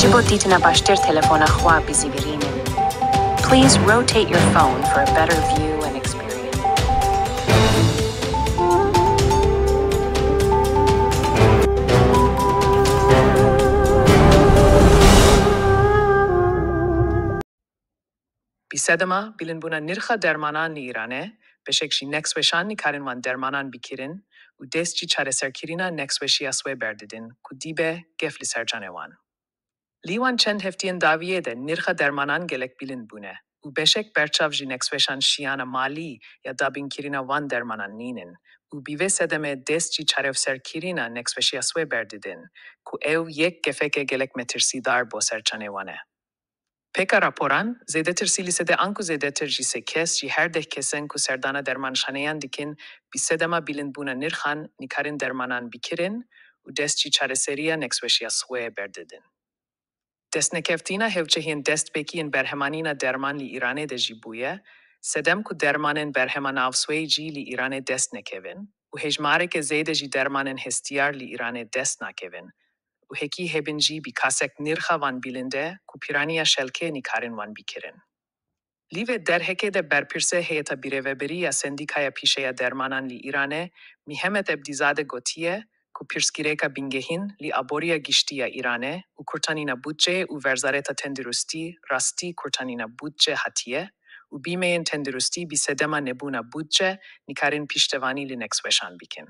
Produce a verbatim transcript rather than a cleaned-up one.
Ji bo dîtina baştir telefona xwe bizîvirînin. Please rotate your phone for a better view and experience. Bi sedema bilindbûna nirxa dermanan li Îranê, beşek ji nexweşan nikarin wan dermanan bikirin û dest ji çareserkirina nexweşiya swê berdidin ku dîbe gef li ser canê wan. Li wan çend heftiyên dawiyê de nirxa dermanan gelek bilind bûne û beşek berçav ji nexweşan şiyana malî ya dabînkirina wan dermanan nînin û bi vê sedemê dest ji çareserkirina nexweşiya swê berdidin ku ew yek gefeke gelek metirsîdar bo ser canê wan e. Pêka raporan, zêdetir sî li sedê anku zêdetir ji sê kes ji her deh kesan ku serdana dermanşaneyan dikin, bi sedema bilindbûna nirxan nikarin dermanan bikirin û dest ji çareseriya nexweşiya swê berdidin. Destnekeftina hevçehên destpêkî yên berhemanîna derman li Îranê de jî bûye, sedem ku dermanên berhema nav swê jî li Îranê dest nekevin û hejmareke zêde ji dermanên hestiyar li Îranê dest nakevin û hekî hebin jî bi kasek nirxa wan bilind e ku pîraniya şelkê nikarin wan bikirin. Li vê derhekê de berpirsê Heyeta Birêvebirî ya Sendîkaya Pîşeya Dermanan li Îranê Mihemed Ebdîzade gotiye ku pirsgirêka bingehîn li aboriya giştî ya Îranê û kurtanîna budceyê û Wezareta Tenduristî rastî kurtanîna budce hatiye û bîmeyên tenduristî bi sedema nebûna budce nikarin piştevanî li nexweşan bikin.